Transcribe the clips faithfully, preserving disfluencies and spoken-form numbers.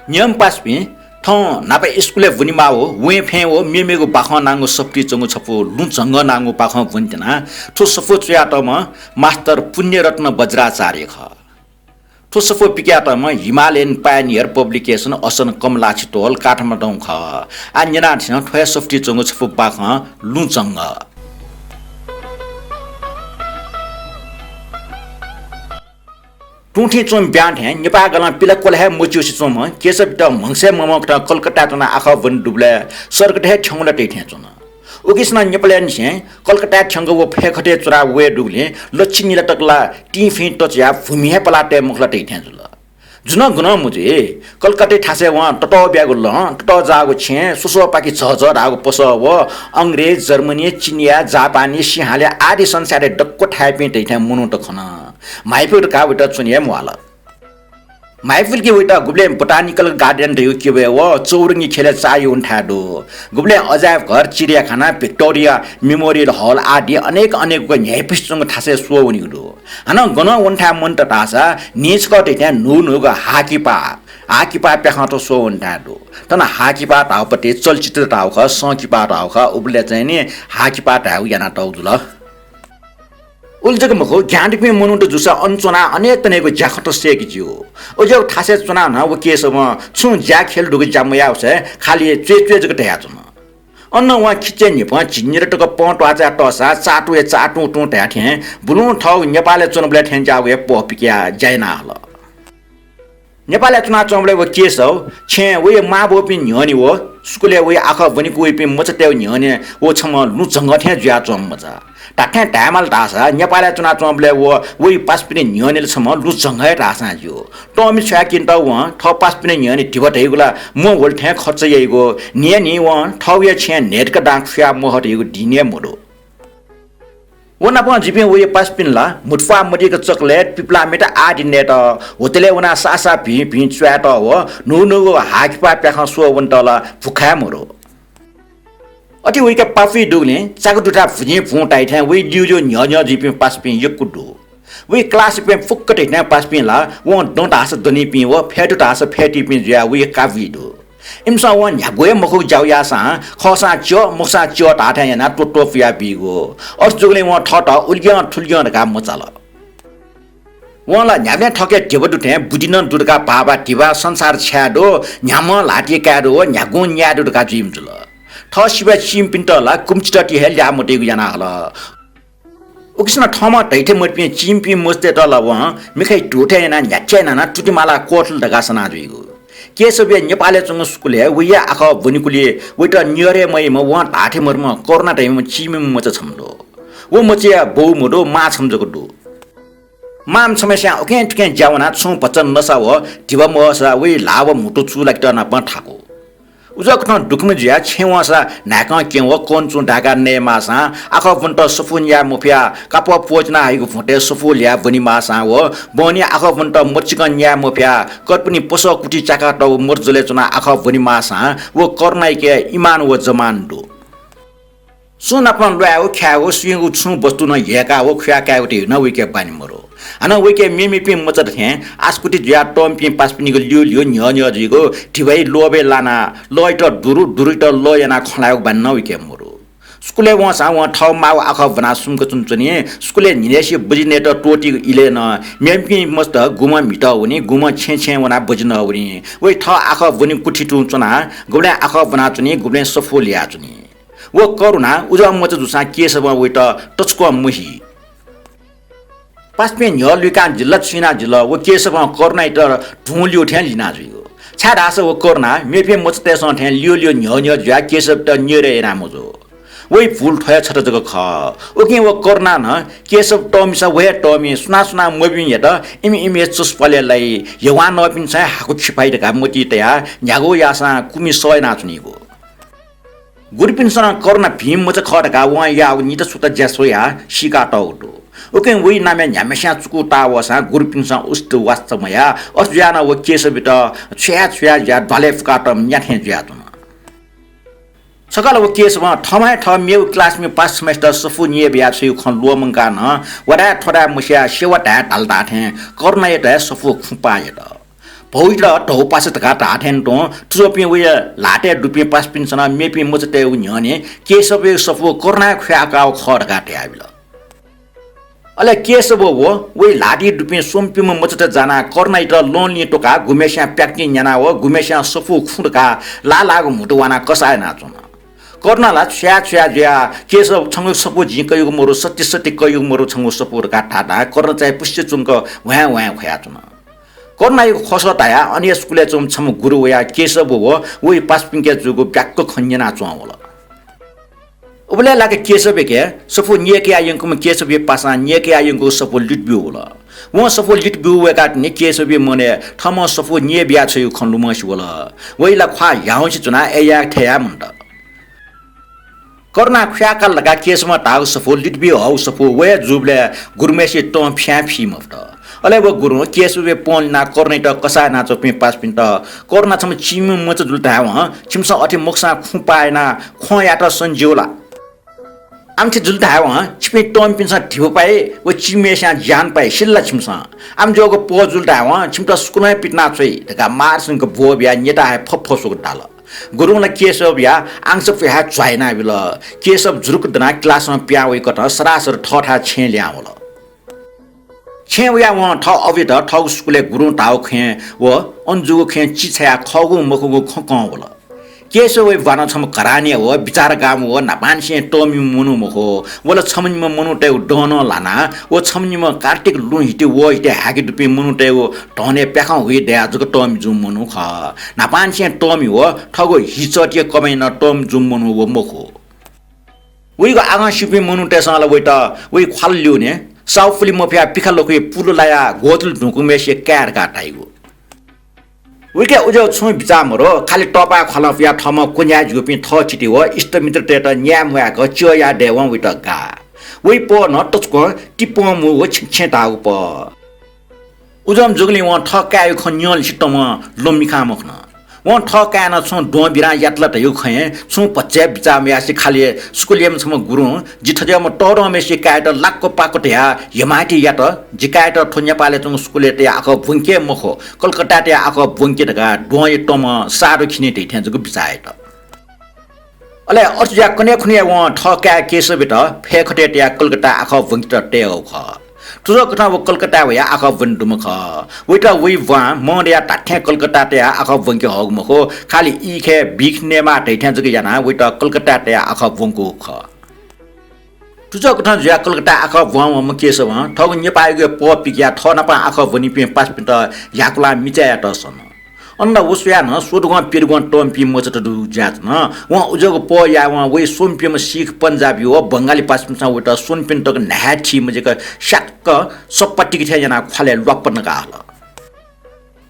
न्यंम्ह पासापिं, थौं न्हापा स्कुलय् ब्वनेमाःगु वें फँय् व मेमेगु बाखं नांगु सफुतिइ च्वंगु छपु लुँ झंगः नांगु बाखं ब्वनेत्यना। थ्व सफू च्वयातःम्ह मास्टर पुण्यरत्न वज्राचार्य खः। थ्व सफू पिकयातःम्ह हिमालयन पायनियर पब्लिकेसन, असन कमलाक्षी तोल, काठमाडौं खः। आः न्यनादिसँ थ्व हे सफुतिइ च्वंगु छपु बाखं लुँ झंगः। तुं थें च्वंम्ह ब्यां थें नेपाःगलं पिलाक्वला हे मच्यूसे च्वंम्ह केशवयात म्हगसय् ममंकथं कलकत्ताय् च्वनाः आखः ब्वने दुबलय् सर्गत हे थ्यंगु ला तइ थें च्वन। उकिसनं नेपालय् निसें कलकत्ताय् थ्यंक व फय् खतय् च्वना वये दुगुलिं लच्छि निला तक ला तिंफिं तच्वयाः भूमि हे पलाः तये मखु ला तइ थें जुल। जुनं गुनं मजुइ। कलकत्ताय् थासय् वं ततःब्यागु लँ, ततःजाःगु छेँ, स्वस्वःपाखे झःझः धाःगु पसः व अंग्रेज, जर्मनी, चिनियाँ, जापानी, सिंहाली आदि संसारय् दक्व थाय्‌पिं तइ थें मनूत खन। म्हाइपुल धकाः वइत च्वने हे म्वाल। म्हाइपुलके वइत गुबलें botanical garden धइगु क्यबय् व चौरंगी खेलय् चाःहिउ वनेथाय् दु। गुबलें अजायबघर, चिडियाखाना, Victoria Memorial Hall आदि अनेक अनेक न्ह्याइपुसे च्वंगु थासय् स्वः वनीगु दु। हानं गनं वनेथाय् मन्त धाःसा न्हिं छकः तइ थें न्हू न्हूगु हाकिपा, हाकिपा प्याखंत स्वः वनेथाय् दु। थन हाकिपा धाःगु पति चलचित्र धाःगु खः, संकिपा धाःगु खः, उबलय् चाहिँ नि हाकिपा धायेगु यानातःगु जुल। उलि जक मखु, ज्ञान दुपिं मनूत जूसा अन च्वनाः अनेक तनयागु ज्याखँत सय्‌के ज्यू। अज्याःगु थासय् च्वनाः नं व केशवं छुं ज्या खेल धुगु ज्या मयाःगुसाय् खालि च्वय् च्वय् जक धयाच्वन। अन वं खिचय् न्हिपं झिंनिदँ तक पं त्वाःचाय् तःसा चातुँया चातुँतुँ धाये थें बुलुं थःगु नेपालय् च्वनाबलय् थें ज्याःगु हे पह पिकयाः ज्या याना हल। नेपालय् च्वनाच्वंबलय् व केशव छेँय् वया मांबौपिं न्ह्यःने व स्कुलय् वया आखः ब्वनेकूपिं मचातय् न्ह्यःने व छम्ह लुँ झंगः थें जुयाच्वंम्ह मचा। धात्थें धायेमाल धाःसा नेपालय् च्वनाच्वंबलय् व वया पासापिनि न्ह्यःने ला छम्ह लुँ झंगः हे धाःसां ज्यू। तःमि छ्वयाकिन्त वं थः पासापिनि न्ह्यःने धिबा धइगु ला म्वःह्वल थें खर्च याइगु, न्हियान्हिं वं थःगु हे छेँय् न्हय्‌तक दां खुयाः म्वःहः धइगु दिं हे मदु। व नापं जिपिं वया पासापिनि ला म्हुतुप्वाः मदय्‌क चकलेट, पिपलामिठा आदि नयेत होटलय् वनाः साःसाः भिं भिं च्वायेत व न्हू न्हूगु हाकिपा प्याखं स्वः वनेत ला भुखाय् मदु। अथे वइके पाफुइ दुगुलिं चाकु दुथाय् भुजिं भुं ताइ थें वइ ल्यूल्यू न्ह्यः न्ह्यः जुइपिं पासापिं यक्व दु। वइ क्लासय् फुक्क तइ थें पासापिं ला वं दँ धाःसा दनीपिं व फय् दु धाःसा फय्‌तीपिं जुयाः वइ काबुइ दु। इमिसं वं न्ह्यागु हे मखुगु ज्याउ याःसां, खःसां च्यः, मखुसां च्यः धाःथें यानाः त्वःत्वः पुयाबीगु। अथे जूगुलिं वं थःत उलिग्यं थुलिग्यं धकाः मचाल। वं ला न्ह्याबलें थःके धिबा दु थें बुद्धि नं दु धकाः भाःभाः धिबां संसार छाये दु, न्ह्याम्हं ल्हातिइ काये दु व न्ह्यागुं न्याये दु धकाः जुइम्ह जुल। थः सिबय् चीमिपिन्त ला कुम्चितति हे ल्याः मतइगु याना हल। उकिसनं थःम्हं धइथें मदुपिं चीमिपिं मचातय्‌त ला वं मिखाया धू थें यानाः न्ह्याथे यानाः नं तुति मालाः क्वथुल धकाः सना जुइगु। केशवया नेपालय् च्वंगु स्कुलय् वया आखः ब्वनेकुलिइ वइत न्यय् हे मयाइम्ह वं धाःथें मदुम्ह करुणा धाइम्ह चीमिम्ह मचा छम्ह दु। व मचाया बौ मदु, मां छम्ह जक दु। मां छम्हस्यां उखें थुखें ज्या वनाः छुं भचा नसा व धिबा मवःसा वइ ल्हाः व म्हुतु चूलाकेत नापं थाकु। उजं कथं दुःखमि जुयाः छेँय् वंसा न्हाय्कं क्यं व कन चुं धाय्काः नये माःसां, आखः ब्वनेत सफू न्याये मफयाः कापः प्वःचिना हइगु भ्वँतय् सफू ल्ह्याः ब्वने माःसां व बहनी आखः ब्वनेत मतिकं न्याये मफयाः कर्पिनि पसः कुति चाकातःगु मत जलय् च्वनाः आखः ब्वने माःसां व करुणायाके इमान व जमान दु। सुं नापं ल्वायेगु, ख्यायेगु, सुइगु छुं वस्तु नं ह्यय्काः व खुयाः कायेगु धइगु नं वइके बानी मदु। हानं वइके मेमेपिं मचात थें आसकुति जुयाः तःमिपिं पासापिनिगु ल्यू ल्यू न्ह्यः न्ह्यः जुइगु, धिबाइ लोभय् लानाः लःयात दुरु, दुरुयात लः यानाः खँ ल्हायेगु बानी नं वइके मदु। स्कुलय् वंसां वं थः माःगु आखः ब्वनाः सुम्क च्वनाच्वनी। स्कुलय् न्हिनय्‌सिया बजि नयेत त्वःतीगु इलय् नं मेमेपिं मचात गुम्हं म्हितः वनी, गुम्हं छेँय् छेँय् वनाः बजि नः वनी। वइ थः आखः ब्वनीगु कुथि तुं च्वनाः गुबलें आखः ब्वनाच्वनी, गुबलें सफू ल्ह्याच्वनी। व करुणा उजं मचा जूसां केशवं वइत तसकं मही। पासापिं न्ह्यः लुइकाः जिल्ला छुइना जिल्ला व केशवं करुणायात धुं ल्यू थें लिना जुइगु। छाय्धाःसा व करुणा मेपिं मचातय्‌सं थें ल्यू ल्यू न्ह्यः न्ह्यः जुयाः केशवयात न्यय् याना मजू। वइ भूल थ्व हे छता जक खः। उकिं व करुणा नं केशव तःमिसा व हे तःमि, सुनां सुनां मब्यूम्हयात इमि इमि हे चसुपालय् लाइ, ह्यवां नःपिन्सं हे हाकु खिफाइ धकाः मतिइ तयाः न्ह्यागु याःसां कुमि सह यानाच्वनीगु। गुरुपिन्सं नं करुणा भिं मचा खः धकाः वं याःगु निता सुता ज्या स्वयाः सीकातःगु दु। उकिं वइ नामय् न्ह्याम्हस्यां चुकू ताः वःसां गुरुपिन्सं उसित वास्ता मयाः अथे जुयाः नं व केशवयात छ्वया छ्वया जुयाः द्वालय् फुकातःम्ह न्या थें जुयाच्वन। छकः ला व केशवं थःम्हं हे थः मेगु क्लासमि पासापिन्त सफू न्यय् बियाः छ्वइगु खँ ल्वःमंकाः नं व धाये थ्व धाये मस्याः सेवा धाये धाल धाःथें करुणायात हे सफू खुँ पाः यात। भौइत धौ पासा धकाः धाःथें तुं थुजोपिं वया ल्हातय् दुपिं पासापिन्सं नं मेपिं मचातय्गु न्ह्यःने केशवया सफू करुणां खुयाकाः खः धकाः धयाबिल। अले केशव व वइ ल्हातिइ दुपिं स्वम्पिम्ह मचात जानाः करुणाइत लंलिं त्वकाः गुम्हेस्यां प्याक्तिं न्यानाः व गुम्हेस्यां सफू खुँ धकाः लाःलाःगु म्हुतु वानाः कसाः यानाच्वन। करुणा ला छुया छुया जुयाः केशव छंगु सफू जिं कयागु मरु, सत्य सत्य कयागु मरु छंगु सफू धकाः धाधां करुणा चाहिँ पुस्से च्वंक ह्वाँय् ह्वाँय् ख्वयाच्वन। करुणायागु खँ सः धयाः अन हे स्कुलय् च्वंम्ह छम्ह गुरु वयाः केशव व वइ पासापिंके जूगु ब्याक्क खँ न्यनाच्वं वल। उबलय् लाक केशवयाके सफू न्यय्कया यंकूम्ह केशवया पासां न्यय्कया यंकूगु सफू लित ब्यू वल। वं सफू लित ब्यू वय्काः तिनि केशवया मनय् थःम्हं सफू न्यय् बिया छ्वयागु खँ लुमंसे वल। वइ ला ख्वाः ह्याउँसे च्वनाः अय् यायेक थय् हे मन्त। करुणां खुयाकाल धकाः केशवं धाःगु सफू लित बी हःगु सफू व हे जूबलय् गुरुम्हेसिया तं फियां फी मफुत। अले व गुरुं केशवया पं लिनाः करुणाइत कसाः यानाच्वंपिं पासापिन्त, करुणा छम्ह चिमिम्ह मचा जुल धायेवं छिमिसं अथे मखुसां खुँ पाः यानाः ख्वं यायेत सनि ज्यू ला? आमथे जुल धायेवं छिपिं तःमिपिन्सं धिबा पाइ व चिमिम्हेस्यां ज्यान पाइ, सिल ला छिमिसं? आमज्यूगु पः जुल धायेवं छिमित सुकुनं हे पितिना छ्वइ धकाः मार स्वंक ब्वः बियाः न्यताः हे फफ्वसुक धाल। गुरुं ला केशवया आंगचा पुयाः हे झ्वाः यानाबिल। केशव जुरुक्क दनाः क्लासं पिहां वइकथं सरासर थःथाय् छेँय् लिहां वल। छेँय् वयाः वं थः अबुयात थःगु स्कुलय् गुरुं धाःगु खँय् व अन जूगु खँय् चिछायाः खःगु मखुगु खँ कं वल। केशवया बानं छम्ह घरानीया व बिचारगाम्ह व न्हापांनिसें तःमिम्ह मनू मखु, व ला छम्ह निम्ह मनूतय्गु दँ नं ल्हानाः व छम्ह निम्ह कार्तिक लुँ हिति वः हिति हाय्के दुपिं मनूतय्गु धनय् प्याखं हुइ दयाः जक तःमि जूम्ह मनू खः। न्हापांनिसें तःमि व थःगु हिचःतिया कमाइं नं तःमि जूम्ह मनू व मखु। वइगु आगं स्यूपिं मनूतय्सं ला वइत वइ ख्वाल ल्यूने साउपुलि मफयाः पिखा लखुइ पुलु लायाः ग्वतुलि धुंकूम्हेसिया काय् धकाः धाइगु। वइके उज्याउ छुं बिचाः मरु, खालि तःपाः ख्वालं पुयाः थःम्हं क्वन्या जूपिं थःथिति व इष्टमित्रतय्त न्याय म्वायेक च्यः याये दयेवं वइत गाः। वइ पः नं तसकं तिपंमू व छेँछेँ धाःगु पः। उज्याउ जूगुलिं वं थः काय्‌या खँ न्यंलिसे तमं ल्वःमिखां मखुन। वं थः काय्‌नं छुं द्वं बिरां यात ला धयागु खँय् छुं भचा बिचाः मयासे खालि स्कुलय् छम्ह गुरुं जि थज्याःम्ह तःधंम्हेसिया काय्‌यात लाक्क पाक्क धयाः हेमायती यात। जि काय्‌यात थ्व नेपालय् च्वंगु स्कुलय् तयाः आखः ब्वंके मखु, कलकत्ताय् तयाः आखः ब्वंके धकाः द्वंया तमं साधु खिने धइथें जक बिचाः यात। अले अथे जुयाः कन्हय् खुन्हुया वं थः काय् केशवयात फय्‌खतय् तयाः कलकत्ताय् आखः ब्वंकेत तयागु खः। थुजःकथं व कलकत्ताय् वयाः आखः ब्वने दुम्ह खः। वइत वइ ब्वां मं दयाः धात्थें कलकत्ताय् तयाः आखः ब्वंके हःगु मखु, खालि ईखे बिख नयेमाः धइथें जक यानाः वइत कलकत्ताय् तयाः आखः ब्वंकूगु खः। थुजःकथं जुयाः कलकत्ताय् आखः ब्वं वंम्ह केशवं थःगु नेपाःयागु पः पिकयाः थः नाप आखः ब्वनीपिं पासापिन्त ह्याकुलां मिचा यायेत सन। अन ला व स्वयाः नं स्वदुगं प्यदुगं तःमिपिं मचात दु जुयाच्वन। वं उज्यागु पः यायेवं वइ स्वम्पिम्ह सिख, पन्जाबी व बंगाली पासापिन्सं वइत स्वन्पिन तक न्हाय् थी मजिक स्याक्क सप्पा तिकि थें यानाः ख्वालय् ल्वाप्प नका हल।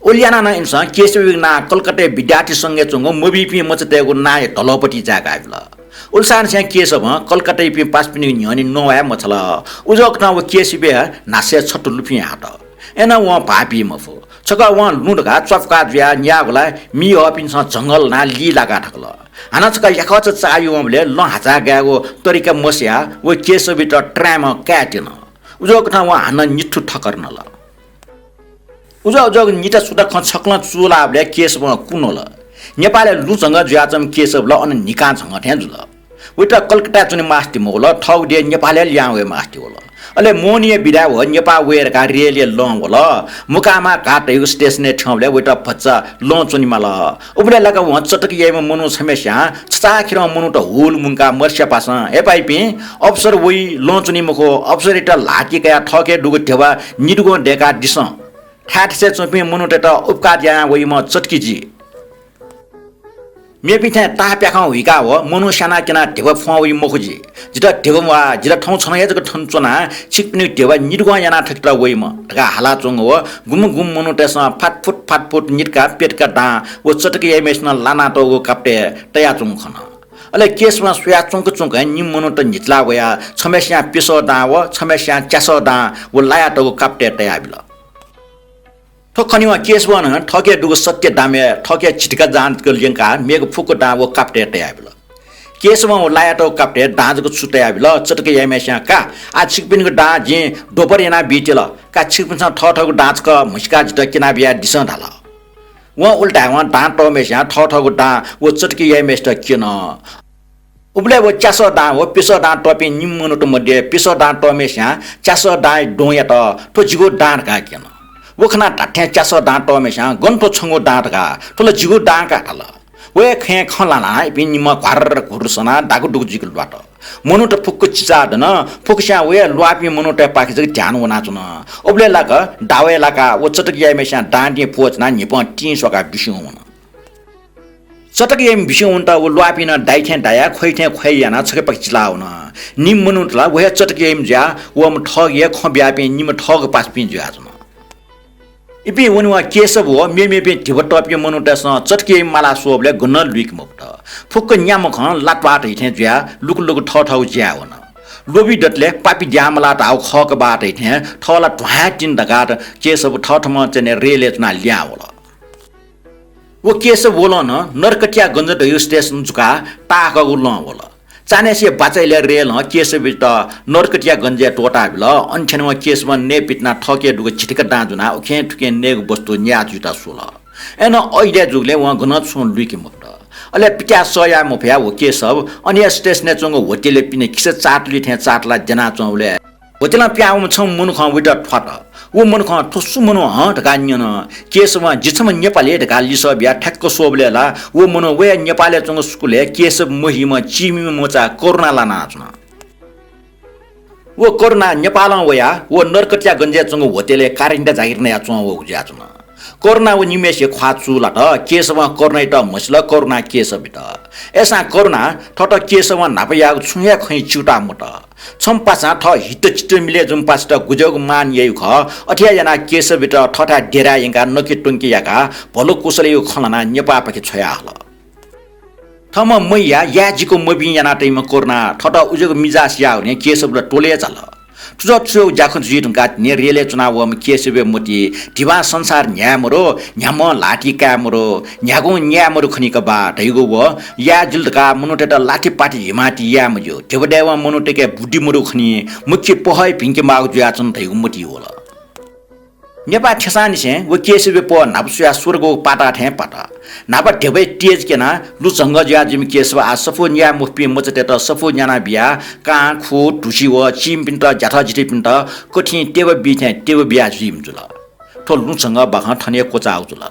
उलि यानाः नं इमिसं केशवयागु नां कलकत्ताय् विद्यार्थी संघय् च्वंगु मभिंपिं मचातय्गु नांया धलःपतिइ जाय्काबिल। उलिसांनिसें केशवं कलकत्तायापिं पासापिनिगु न्ह्यःने नवाये मछाल। उज्याउकथं व केशवया न्हासय् छत्तु लुफिं हात। अय्‌नं वं भाःपी मफु। छकः वं लुँ धकाः च्वापुका जुयाः न्याःगु ला मि हःपिन्सं झंगः ल्हानाः ली लाकाः थकल। हानं छकः याकःचा चाःयु वंबलय् लं हाचाः गायेगु तरिका मस्याः व केशवयात त्राय्‌म्हं काय् त्यन। उज्याउकथं वं हानं निथु ठक्कर नल। उज्याउ उज्याउगु निता सुता खँ छकलं चूलाःबलय् केशवं कु नल। नेपालय् लुँ झंगः जुयाच्वंम्ह केशव ला अन न्हिकां झंगः थें जुल। वइत कलकत्ताय् च्वने मास्ति मवल, थःगु देय् नेपालय् लिहां वये मास्ति वल। अले मोहनीया बिदाय् व नेपाः वये धकाः रेलय् लं वल। मोकामा घाट धइगु स्टेसनय् थ्यंबलय् वइत भचा लं च्वनेमाल। उबलय् लाक वं चटक याइम्ह मनू छम्हेस्यां छचाःखेरं मनूत हुल मुंकाः मर्स्यापासां, "हे भाइपिं, अफसर वइ, लं च्वनी मखु, अफसरयात ल्हातिइ कयाः थःके दुगु ध्यबा निदुगं दय्कादिसँ।" थाय् थासय् च्वंपिं मनूतय्त उपकार यानाः वइम्ह चटकि जि। मेपिं थें ताः प्याखं हुइकाः व मनू स्यानाः क्यनाः ध्यबा फ्वं वइ मखु जि। जितः ध्यबा म्वाः, जि ला थौं छन्हु हे जक थन च्वनाः छिकपिनिगु ध्यबा निदुगं यानाः थकेत वइम्ह धकाः हालाच्वंगु व गुम्ह गुम्ह मनूतय्सं फातफुत फातफुत निदकाः प्यदकाः दां व चटक याइम्हेसिनं लानातःगु कापतय् तयाच्वंगु खन। अले केशवं स्वयाच्वंक च्वंक हे निम्ह मनूत न्हितलाः वयाः छम्हेस्यां प्यसः दां व छम्हेस्यां च्यासः दां व लायातःगु कापतय् तयाबिल। थ्व खनेवं केशवं नं थःके दुगु सत्य दामय् थःके झितिका दां जक ल्यंकाः मेगु फुक्क दां व कापतय् तयाबिल। केशवं व लायातःगु कापतय् दां जक छु तयाबिल, चटक याइम्हेस्यां, "का, आः छिकपिनिगु दां जिं द्वपर यानाः बीत्येल। का, छिकपिन्सं थःथःगु दां छकः म्हसीकाः जितः क्यनाबियादिसँ" धाल। वं उलि धायेवं दां तःम्हय्‌सियां थःथःगु दां व चटकि याइम्हय्‌सित क्यन। उबलय् व च्यासः दां व प्यसः दां तःपिं निम्ह मनूत मध्ये प्यसः दां तःम्हय्‌सियां च्यासः दांया द्वहंयात थ्व जिगु दां धकाः क्यन। व खनाः धात्थें च्यासः दां तःम्हय्‌सियां गन थ्व छंगु दां धकाः, थ्व ला जिगु दां का धाल। व हे खँय् खँ ल्हानाः इपिं निम्ह घ्वार्र घुर्र सनाः दागुदुगु जुइक ल्वात। मनूत फुक्क चिचाः दन। फुक्कस्यां व हे ल्वाःपिं मनूतय्‌पाखे जक ध्यान वनाच्वन। उबलय् लाक दावय् लाकाः व चटकि याइम्हय्‌सियां दां दिं प्वःच्वनाः न्हिपं तिं स्वाकाः बिस्युं वन। चटकि याइम्ह बिस्युं वनेत व ल्वाःपिं नं दाइ थें दायाः ख्वइ थें ख्वइ यानाः छखेपाखे चिलाः वन। निम्ह मनूत ला व हे चटकि याइम्ह जुयाः वःम्ह थःगु हे खँ ब्याःपिं निम्ह थःगु पासापिं जुयाच्वन। इपिं वनेवं केशव व मेमेपिं धिबा तःपिं मनूतय्‌सं चटकि याइम्ह मालाः स्वःबलय् गनं लुइके मफुत। फुक्क न्याम्ह खँ लात्वाः धइ थें जुयाः लुकलुक थःथःगु ज्याय् वन। लोभी दतले पापी द्याः मलाः धाःगु खःकबाः धइ थें थः ला ध्वाँय् तिनि धकाः केशव थःथम्हं च्वने रेलय् च्वनाः लिहां वल। व केशव वलं नं नरकटियागंज धइगु स्टेसन जुकाः ताःहाकःगु लँ वल। चान्हय्‌सिया बाचा इलय् रेलं केशवयात नरकटियागंजय् त्वःताबिल। अन थ्यनेवं केशवं नये पितिनाः थःके दुगु झितिक दां ज्वनाः उखें थुखें नयेगु वस्तु न्याः जुइत स्वल। अय्‌नं अहिल्या जूगुलिं वं गनं छुं लुइके मफुत। अले पित्याः सह याये मफयाः व केशव अन हे स्टेसनय् च्वंगु होटेलय् पिने खिसा चाःतुलि थें चाःतलाः द्यनाच्वंबलय् होटेलं पिहां वःम्ह छम्ह मनुखं वइत थ्वात। व मनुखं थ्व सु मनू हं धकाः न्यन। केशवं जि छम्ह नेपाली धकाः लिसः बियाः ठ्याक्क स्वःबलय् ला व मनू वया नेपालय् च्वंगु स्कुलय् केशव महिम्ह चीमिम्ह मचा करुणा लानाच्वन। व करुणा नेपालं वयाः व नरकटियागंजय् च्वंगु होटेलय् कारिन्दा जागिर नयाच्वं वःगु जुयाच्वन। करुणा व निम्हय्‌सिया ख्वाः चूलात। केशवं करुणायात म्हसिल, करुणां केशवयात। अय्‌सां करुणां थःत केशवं न्हापा याःगु छुं हे खँय् च्यूताः मत। छम्ह पासां थः हितचित मिलय् जूम्ह पासायात गुज्याःगु मान याइगु खः, अथे हे यानाः केशवयात थःथाय् डेराय् यंकाः नके त्वंके याकाः भलो कुशलयागु खँ ल्हानाः नेपाःपाखे छ्वयाहल। थःम्हं मयाः याये जिको मभिं याना तइम्ह करुणां थःत उज्याःगु मिजास याःगुलिं केशव ला त्वलय् झाल। थुजः थुजःगु ज्याखँ जुइ धुंकाः तिनि रेलय् च्वना वःम्ह केशवया मतिइ धिबां संसार न्ह्याये मरु, न्ह्याम्हं ल्हातिइ काये मरु, न्ह्यागुं न्याये मरु खनीकबाः धइगु व याये जिल धकाः मनूतय्‌त लातिपाति हिमाति याये मज्यू, धिबा दयेवं मनूतय्‌के बुद्धि मदु खनी, मुक्ति पहः भिंके माःगु जुयाच्वन धइगु मतिइ वल। नेपाः थ्यंसांनिसें व केशवया पह न्हापा स्वयाः स्वर्गयागु पाताः थें पात। न्हापा धिबाया तेज क्यनाः लुझंगः जुयाः जुइम्ह केशवं आः सफू न्याये मफुपिं मचातय्‌त सफू न्याना बियाः कां, खु, धुसी व चीमिपिन्त, ज्याथःजितिपिन्त कथिं तेबा बी थें तेबा बियाः जुइम्ह जुल। थ्व लुझंगः बाखं थन हे क्वचाःगु जुल।